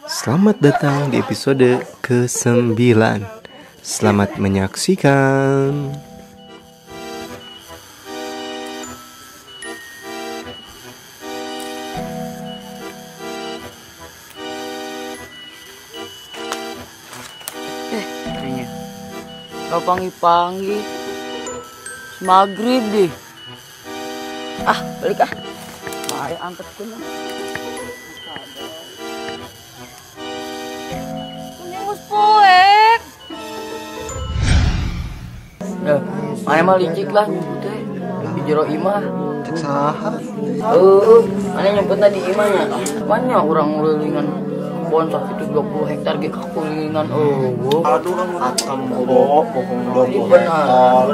Selamat datang di episode ke-9. Selamat menyaksikan. Kau panggil-panggil maghrib deh. Ah, balik ah. Baik antetkeun. Ini mus poek. Ya, mana mah licik lah nyumput teh. Di jero imah. Cek saha? Heeh, mana nyumputna di imahnya. Mana urang ngeulilingan kebon sakitu 20 hektar ge kakulingan eueuh. Aduh, kamu bohong 20 hektar.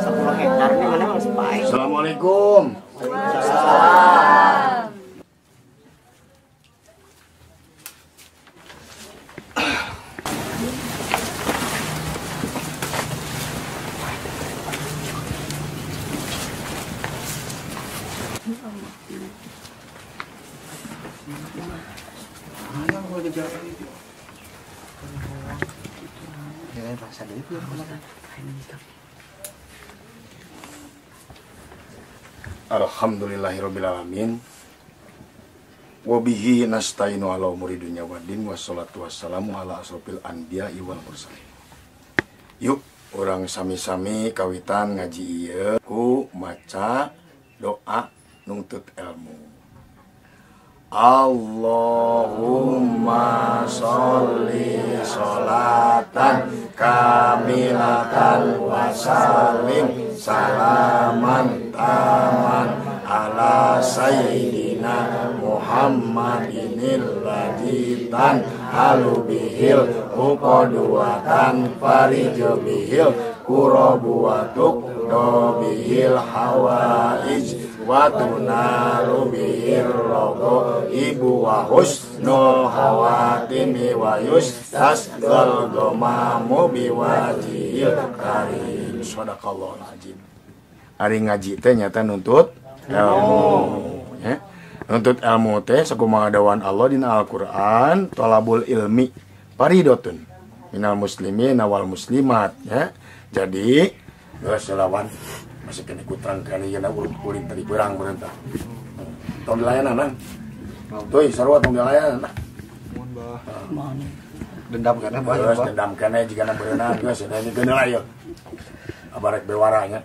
10 hektar ini mana harus baik. Assalamualaikum. Waalaikumsalam. Alhamdulillahirabbil alamin. Wabihi nasta'inu ala umuri dunya waddin, wassalatu wassalamu ala asrofil anbiya'i wal mursalin. Yuk, urang sami-sami kawitan ngaji ieu ku maca doa nungtut ilmu. Allahumma sholli sholatan kamilatan wa sallim salaman taman ala sayyidina Muhammadinil ladzi tan halu bihil uqaduwatan fariju bihil kurabuwatuk do bihil hawaij wa tunalu bihir rogo ibu wa husnul hawatimi wa yustasqal gomamu biwajihil karim. Shadaqallahul azim. Ari ngaji teh nyata nuntut ilmu, ya. Nuntut ilmu teh sakumaha dawan Allah dina Al-Qur'an, talabul ilmi faridotun minal muslimin wal muslimat, ya. Jadi geus lawan masih kena kutrang kali ya urut kulit tadi berang berentah. Tong dilayanan nang. Tuh sarua tong dilayanan nah. Mun bah. Dendam kana bah. Geus dendam kana jigana beunang geus ini geuna lah ieu. Abarek bewaranya.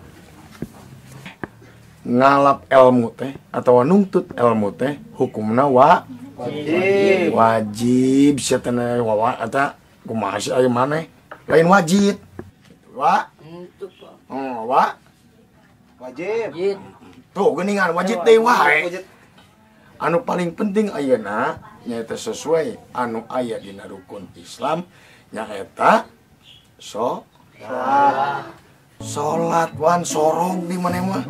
Ngalap ilmu teh atau nungtut ilmu teh hukumna wajib. Wajib sia teh wawa eta kumaha sih aya maneh? Lain wajib. Wa? Oh, wa? Wajib. Tuh geuningan wajib teh wae. Anu paling penting ayeuna nyaeta sesuai anu aya dina rukun Islam nyaeta salat. Salat wan sorong di maneh mah.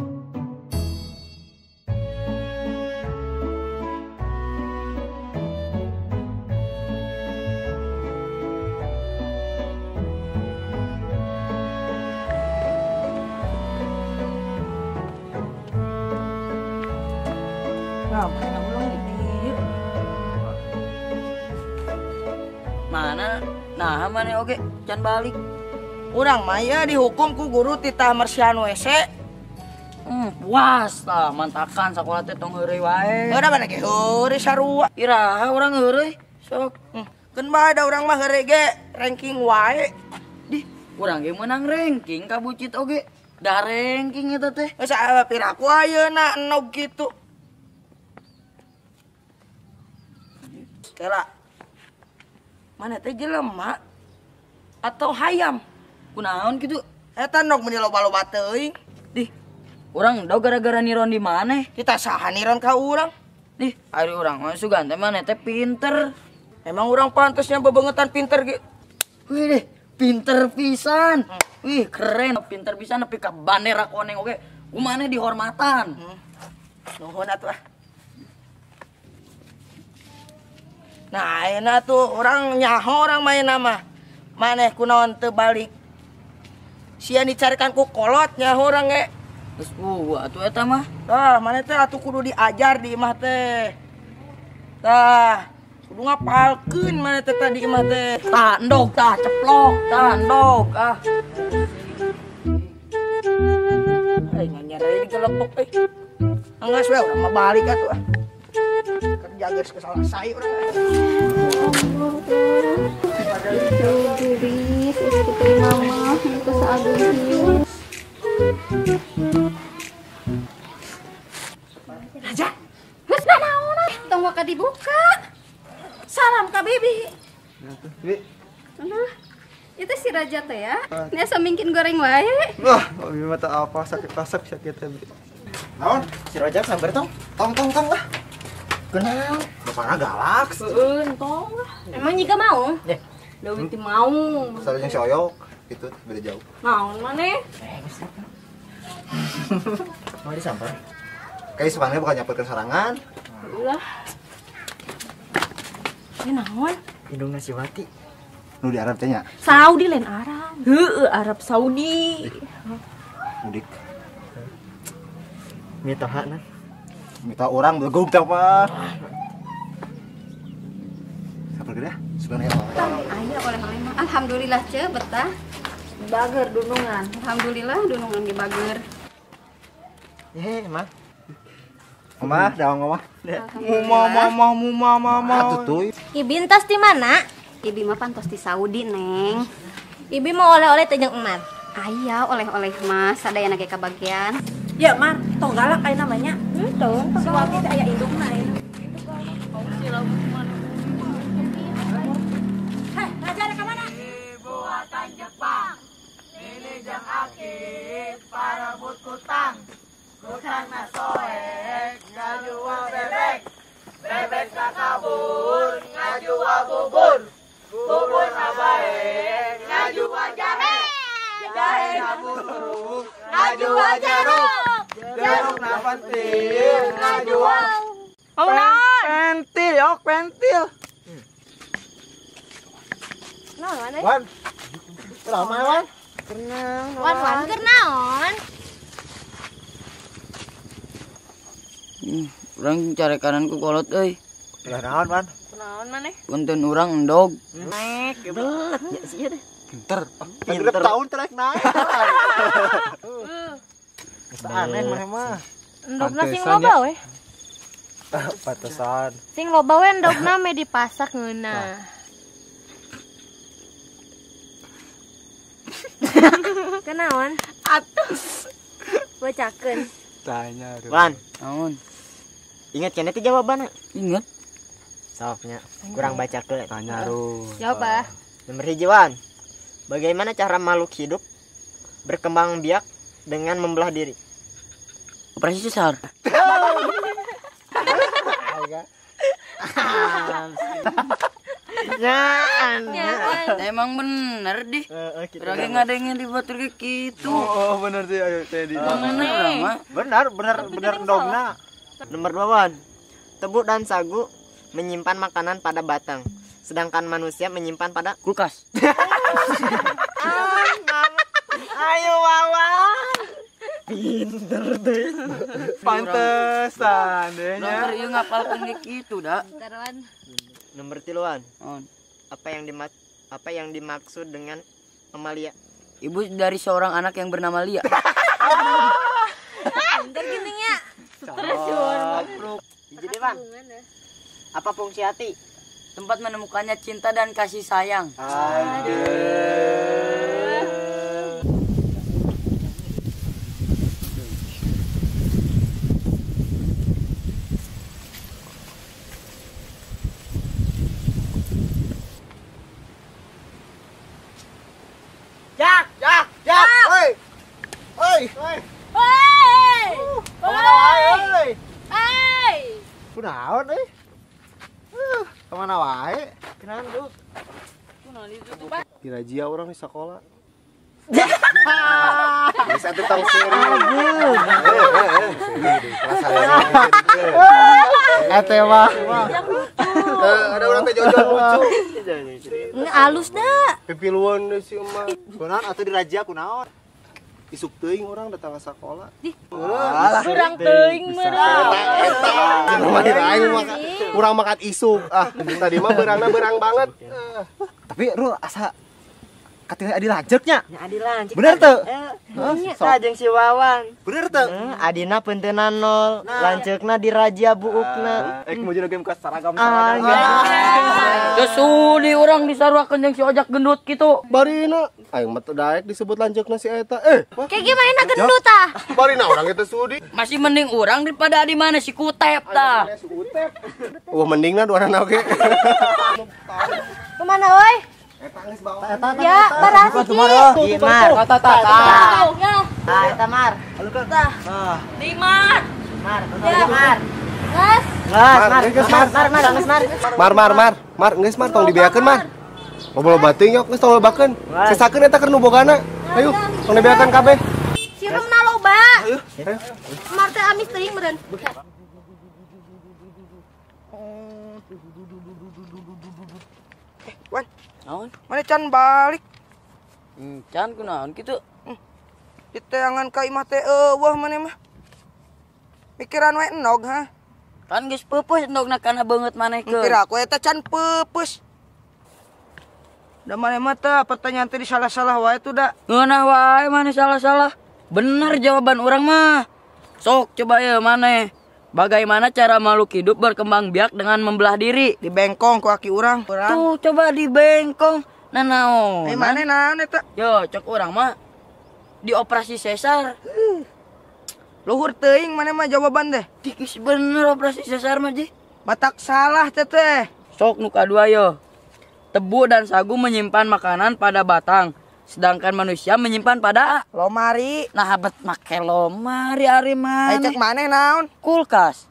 Mana? Nah, mana oke, can balik. Urang mah ya dihukum ku guru titah mersihan WC. Puas lah, mantakan sakola teh tong heureuy wae. Heueuh mana ge heureuy sarua. Iraha urang heureuy, sok. Keun bae da urang mah heureuy ge ranking wae. Dih, urang ge meunang ranking ka bucit oge. Da ranking eta teh. Geus piraku ayeuna enog kitu. Kela. Mana teh jelema atau hayam? Kunaon kitu? Eta nog meuni loba-loba teuing. Dih, urang dog gara-gara niron di maneh. Kita saha niron ka urang? Dih, ari urang mah sugan teh maneh teh pinter. Emang urang pantasnya bebengetan pinter ge. Wih deh, pinter pisan. Wih, keren, pinter pisan nepi ka bandera koneng oge. Ku maneh dihormatan. Nuhun atuh ah. Nah, ayeuna tuh orang nyaho orang main nama. Maneh kunaon teu balik. Sia dicarikan ku kolot nyaho urang ge. Geus eueuh atuh eta mah. Tah, maneh teh atuh kudu diajar di imah teh. Tah, kudu ngapalkeun maneh teh tadi mah teh. Tah endog tah ceplok, tah endog ah. Ai nyanyar deui digelepok euy. Enggeus we urang mah balik atuh ah. Kerja geus keselesai urang. Turis, istri mama, itu seagung. Raja, geus naon? Tong waka dibuka. Salam ka bibi. Bi. Nah, itu si Raja teh ya. Ini asa mingkin goreng wae. Wah, bibi mata apa sakit asap sakit teh. Naon? Si Raja sambar tong. Tong tong tong lah. Kenal. Bapakna galak. Heeh, tong lah. Emang juga mau? Deh. Leuwih ti mau. Sareng si Oyok itu beda jauh. Naon maneh? Mau disamper? Kayak sebenarnya bukan nyamperkeun sorangan. Ulah. Ini naon? Indungna si Wati. Nu di Arab teh nya? Saudi lain Arab. Heueuh, Arab Saudi. Mudik. Mitoha nah. Mitoha orang belegug teh apa? Sabar gede ah, sugan aya Aya oleh-oleh mah. Alhamdulillah ce betah. Bager dunungan. Alhamdulillah dunungan ge bager. Eh, mah. Omah, daung omah. Mama mama mama mama. Atuh Ibi entos di mana? Ibi mah pantos di Saudi, Neng. Ibi mau oleh-oleh teh jeung Emar. Aya oleh-oleh mah sadayana ge kabagian. Ya, Mar, tong galak aya namanya. Henteu, si Wati teh aya indungna ayeuna. Hei, Raja ada ka mana? Buatan Jepang. Ini jang aki parebut kutang. Kutang nasoek ngajual bebek. Bebek kabur ngajual bubur. Bubur nabae ngajual jahe. Jahe kabur ngajual jeruk. Jeruk napentil ngajual. Oh, naon? Pentil, yok pentil. Naon euy? Wan. Lama Wan. Kenal. Wan wan keur naon? Urang cari kanan ku kolot euy. Lah naon, Wan? Naon maneh? Punten urang endog. Naik, belet ya sih teh. Pinter. Pinter tahun terek naik. Aneh maneh mah. Endogna sing loba we. Pantesan. Sing loba we endogna me dipasak ngeunah. Kenaon? Atuh. Bacakeun. Tanya. Wan, naon? Ingat keneh teh jawabanna? Ingat. Sofnya kurang bacakeun. Tanya ru. Jawab ah. Nomor 1, Wan. Bagaimana cara makhluk hidup berkembang biak dengan membelah diri? Operasi sesar. Nyaan. Emang bener dih. Orangnya ngadengin di batur kayak gitu. Oh, bener sih ayo tadi. Bener, Bener, bener endogna. Nomor 2, Wan. Tebu dan sagu menyimpan makanan pada batang, sedangkan manusia menyimpan pada kulkas. Ayo Wawan. Pinter deh. Pantesan deh nya. Nomor ieu ngapalkeun kayak gitu da. Nomor 3, Wan. Apa yang dimaksud dengan Amalia? Ibu dari seorang anak yang bernama Lia. Pinter gini nya. Jadi, Wan. Apa fungsi hati? Tempat menemukannya cinta dan kasih sayang. Aduh. Jak, jak, jak. Oi. Oi. Oi. Oi. Kemana wae, oi? Oi. Kunaon euy? Kemana wae? Kenalan lu. Dirazia orang di sekolah. Bisa tuh tong seri. Teh mah. Ada orang teh jojo lucu. Alus dah. Pipiluan deh si emak. Kunaon atuh dirazia kunaon? Isuk teuing orang datang ke sekolah. Kurang teuing meureun. Eta. Aing mah. Urang makan isuk. Ah, tadi mah beurangna beurang banget. Tapi Rul asa katingali adi lanceuknya. Nya adi lanceuk. Bener teu? Heeh. Jeung si Wawan. Bener teu? Adina peunteuna nol, lanceukna dirazia buukna. Kemudian game ka seragam-seragam. Teu sudi urang disaruakeun jeung si Ojak gendut kitu. Barina aing mah teu daek disebut lanceukna si eta. Kayak gimana gendut tah? Barina urang eta sudi. Masih mending urang daripada adi mana si Kutep tah. Wah mendingna duanana oge. Kemana euy? Ya, barang siki. Mar. Tah. Ah, eta Mar. Tah. Di Mar. Mar, Mar. Geus. Mar, Mar, Mar, Mar, geus Mar. Mar, Mar, Mar. Mar, geus Mar tong dibeakeun Mar. Loba-loba teuing yok geus tong lobakeun. Sesakeun eta keur nu bogana. Ayo, tong dibeakeun kabeh. Sirumna loba. Ayo. Mar teh amis teuing meureun. Wan. Naon? Mana can balik? Can kunaon kitu? Diteangan ka imah teh eueuh maneh mah. Mikiran we enog ha. Kan geus peupeus endogna kana beungeut maneh keun. Kira aku eta can peupeus. Da maneh mah teh pertanyaan teh disalah-salah wae tuh da. Ngeunah wae maneh salah-salah. Bener jawaban urang mah. Sok coba ye maneh. Bagaimana cara makhluk hidup berkembang biak dengan membelah diri? Dibengkong ku aki urang. Tuh coba dibengkong. Nah naon? Maneh naon eta? Yo, cek urang mah dioperasi sesar. Luhur teuing maneh mah jawaban deh. Tikis bener operasi sesar mah ji. Batak salah teteh. Sok nu kadua yo. Tebu dan sagu menyimpan makanan pada batang, sedangkan manusia menyimpan pada lomari. Nah, bet make lomari ari maneh. Cek maneh naon? Kulkas.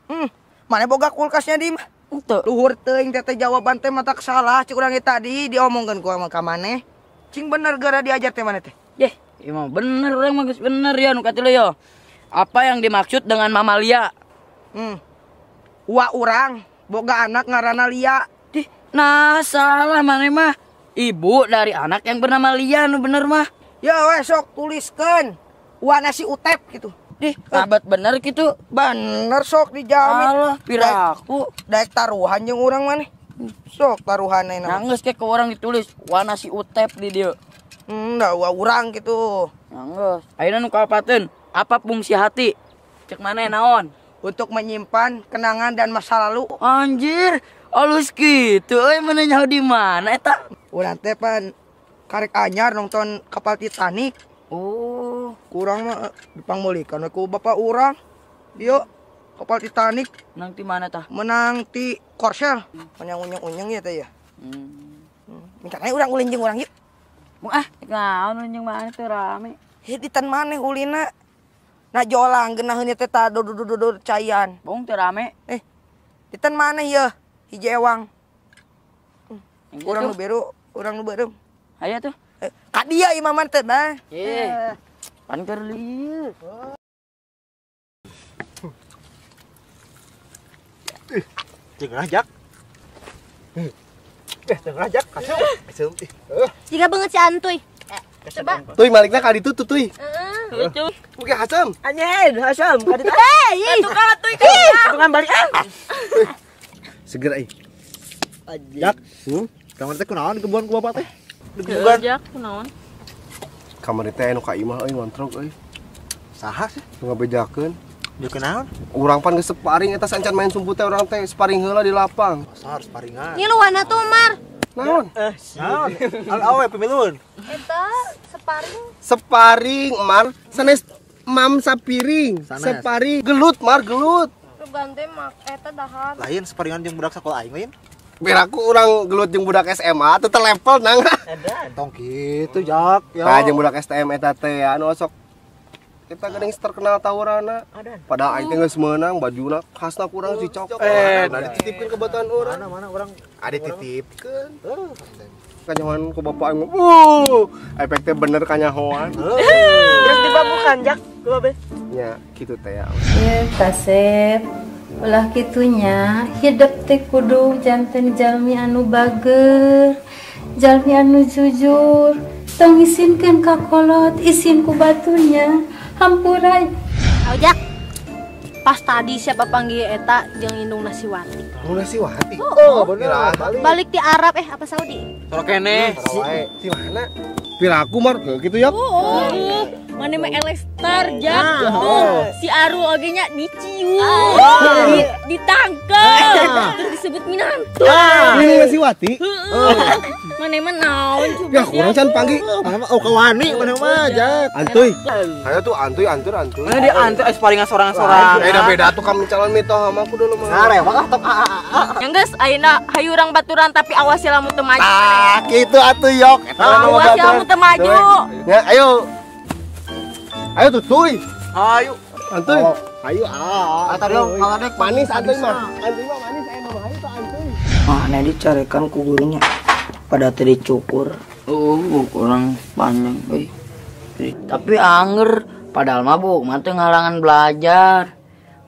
Maneh boga kulkasnya di mah. Henteu. Luhur teuing teteh jawaban teh matak salah cek urang tadi diomongkeun ku ka maneh. Cing bener gara diajar teh maneh teh. Yeh, ieu mah bener urang mah geus bener ya nu katilu yo. Apa yang dimaksud dengan mamalia? Wa urang boga anak ngaranna Lia. Dih, nah salah maneh mah. Ibu dari anak yang bernama Lia nu bener mah. Ya weh sok tuliskeun. Wa nasi Utep gitu. Dih, kabat bener gitu. Bener sok dijamin. Alah, piraku daek taruhan jeung urang maneh. Sok taruhan ayeuna. Nangis ke urang ditulis wa nasi Utep di dieu. Da wa urang gitu. Nangis. Ayeuna nu kaopateun. Apa fungsi hati? Cek maneh naon? Untuk menyimpan kenangan dan masa lalu. Anjir, alus kitu euy maneh nyaho di mana eta? Urang teh pan karek anyar nonton kapal Titanic. Oh, kurang mah dipangmeulikan we ku bapak urang. Dieu kapal Titanic. Menang ti mana tah? Menang ti Korsel. Menyang unyeng-unyeng ya teh ya. Minta naik urang ulin jeung urang yuk. Mung ah, naon ulin jeung maneh teh rame. Heh ditan maneh ulina. Nah jolang geunaheun teh ta dudur cayan. Bong teh rame. Ditan maneh yeuh hiji ewang. Urang nu biru, urang nu beureum. Hayu tuh. Ka dia imah mah teh bah. Pan keur lieu. Jeung jak. Jeung jak kasum. Kasum. Jiga banget si Antuy. Coba. Tuy malikna ka ditu tuh tuy. Lucu. Oke hasem. Anjing, hasem ka ditu. Hei, tukang atuh. Tukang balik ah. Seger euy. Jak. Kamar teh kunaon kebun ku bapak teh? Degebugan. Jak kunaon? Kamar teh anu ka imah euy ngontrog euy. Saha sih? Nu ngabejakeun. Dia kunaon? Urang pan geus sparing eta sancan main sumput teh urang teh sparing heula di lapang. Masa harus sparingan. Ngiluanna tuh Mar. Naon? Naon? Al awe pemiluan. Eta sparing. Sparing Mar, sanes mam sapiring. Sanes. Sparing gelut Mar, gelut. Rugan teh mak eta dahar. Lain sparingan jeung budak sakola aing lain. Biar aku orang gelut jeung budak SMA teu level nang. Tong kitu Jak. Ya. Nah jeung budak STM eta teh anu sok kita geuning terkenal tawurana. Padahal aing teh geus meunang bajuna khasna kurang si cok. Nah dititipkeun ke batuan urang. Mana urang? Ada dititipkeun. Kanyahoan ku bapak aing. Efek teh bener kanyahoan. Terus dibabukan Jak ku babe. Nya kitu teh ya. Kasep. Ulah kitunya hidup teh kudu janten jalmi anu bager, jalmi anu jujur. Tong isinkeun ka kolot, isin ku batunya. Hampura. Ojak. Pas tadi siapa panggil eta jeung indung Nasiwati. Indung Nasiwati? Oh, bener. Balik di Arab apa Saudi? Soro keneh. Si mana? Piraku mar gitu ya. Oh, mana mah Elestar jak. Tuh, si Aru oge nya dicium. Ditangkep. Terus disebut minantu. Indung Nasiwati? Heeh. Mana mah naon coba. Ya kurang can panggil. Oh, kawani mana mah jak. Antuy. Ayo tuh antuy antur antuy. Mana dia antuy ais palingan sorang-sorang. Dah beda tuh kami calon mitoha mah aku dulu mah. Ngarewak ah top a. Yang geus ayeuna hayu urang baturan tapi awas ya lamun teu maju. Tah, kitu atuh yok. Awas ya lamun teu maju. Ya, ayo. Ayo tuh tuy. Ayo. Antuy. Ayo ah. Tadi kalau dek manis antuy mah. Antuy mah manis aya mah ayo tuh antuy. Ah, nah dicarekan ku gurunya. Pada tadi cukur. Oh, kurang panjang euy. Tapi anger padahal mah bu, mah teu ngalangan belajar.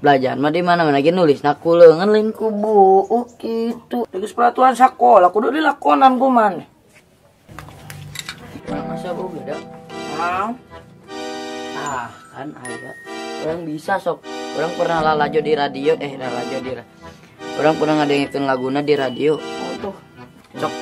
Belajar mah di mana-mana ge nulis na ku leungeun lain ku buuk kitu. Geus peraturan sakola kudu dilakonan ku maneh. Masa bu beda? Ah, kan aya. Orang bisa sok. Orang pernah lalajo di radio, lalajo di radio. Orang pernah ngadengekeun laguna di radio. Oh tuh. Sok.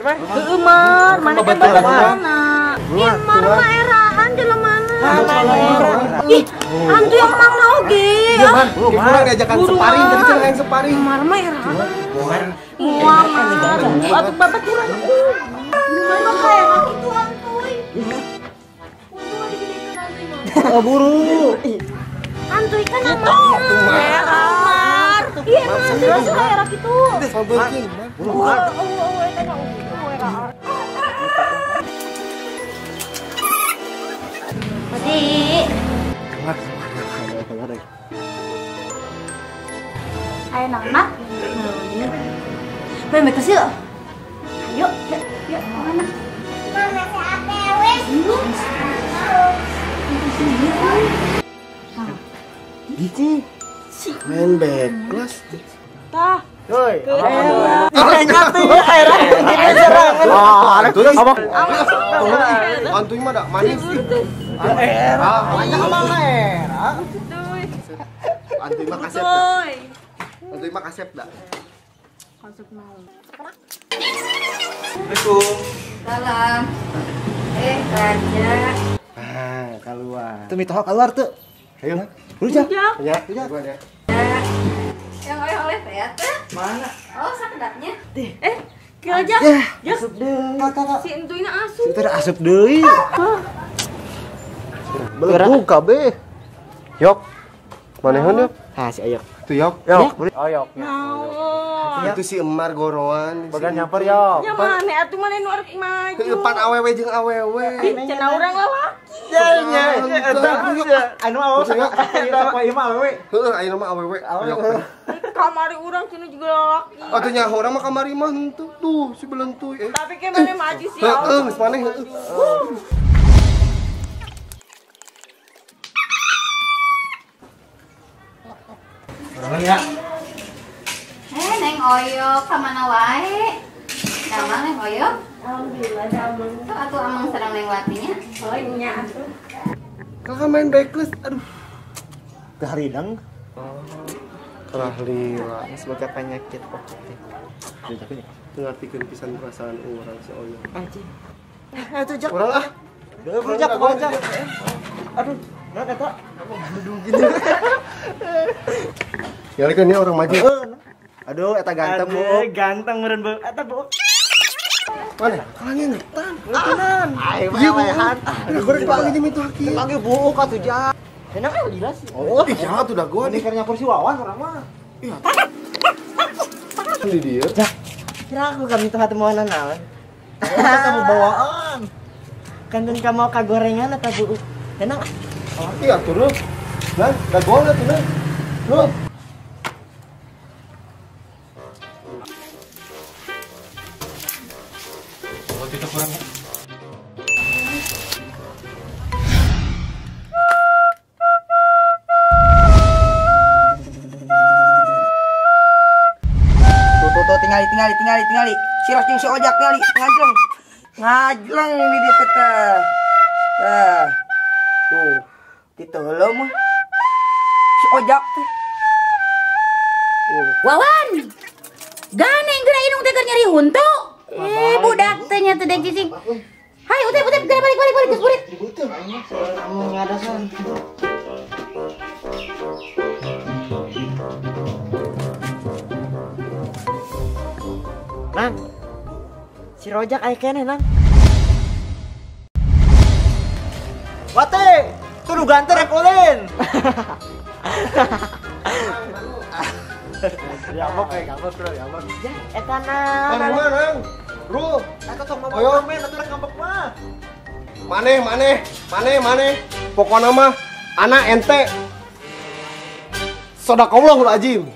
Heeh, Mar, mana kan baturanna? Ih, Mar mah eraan jelemana. Ih, hantu yang mana oge? Iya, Mar. Kurang diajakan separing, tadi cenah yang separing. Mar mah eraan. Moal, Mar. Atuh babaturan. Mar mah kayak kitu antuy. Untung mah digedekeun antuy mah. Oh, buru. Antuy kan namanya. Mar. Iya, antuy mah kayak kitu. Mar. Oh, eta na eraan. Mati. Ayo nama. Main bekas yuk. Ayo, yuk, mana? Mama si Apewis. Dici. Main beklas. Tah. Hoi. Antuy mah da manis. Era. Antuy mah kasep da. Antuy mah kasep da. Kasep naon? Assalamualaikum. Salam. Raja. Ah, keluar. Tuh mitoha keluar tuh. Ayo. Rujak. Ya, rujak. Yang oleh-oleh teh ya teh. Mana? Oh, sakedapnya. Kieu aja. Ya, asup deui. Si entuyna asup. Si teh asup deui. Belegug kabeh. Yok. Maneheun yok? Ha, si Oyok. Itu yok. Yok. Oyok. Naon? Itu si Emar goroan. Bagan nyamper yok. Ya maneh atuh maneh nu arek maju. Depan awewe jeung awewe. Cenah urang lalaki. Ya nya, eta anu awewe eta ieu mah awewe. Heeh, ayeuna mah awewe. Kamari urang cenah juga lalaki. Atuh nyaho urang mah kamari mah henteu. Tuh si belentuy. Tapi ke maneh maju sih. Heeh, geus maneh heeh. Ya. Neng Oyok ka mana wae? Damang Neng Oyok? Alhamdulillah damang. Tuh atuh amang sedang lewatinya. Oh nya atuh. Kakak main backlist, aduh. Teu haridang. Kerah lila. Semoga penyakit pokoknya. Teu ngartikeun pisan perasaan urang si Oyok. Anjing. Atuh jak. Urang ah. Rujak, rujak. Aduh, naon eta? Dudung gini. Ya kan ini orang maju. Aduh, eta ganteng bu. Ganteng meureun bu. Eta bu. Mana? Kalangnya ngetan. Ngetan. Ayo mah. Goreng panggil jeung itu haki. Panggil buuk atuh ja. Enak ah gila sih. Oh, iya atuh dah gua nih keur nyampur si Wawan urang mah. Iya. Di dieu. Jah. Kira aku kami tuh hati mau naon. Kamu bawaan. Kantun kamu ka gorengan atau buuk. Enak ah. Iya atuh lu. Nah, dah gua atuh nah. Lu. Kita kurang. Tingali tingali tingali tingali. Si Ros jeung si Ojak tingali ngajleng. Ngajleng di dieu teh. Tah. Tuh. Diteuleum mah. Si Ojak teh. Tuh. Wawan. Ganeng geura indung teh keur nyeri huntu. Eh budak teh nya teh dek cicing. Hai, utep utep geura balik balik balik geus burit. Nang. Si Rojak aya keneh, Nang. Wate, tuh nu ganter rek ulin. Ya ngambek we, ngambek bro, ngambek. Ya, eta na. Maneh mah, Nang. Rul. Eta tong ngomong men, atuh rek ngambek mah. Maneh, maneh, maneh, maneh. Pokona mah anak ente. Sadaqallahul azim.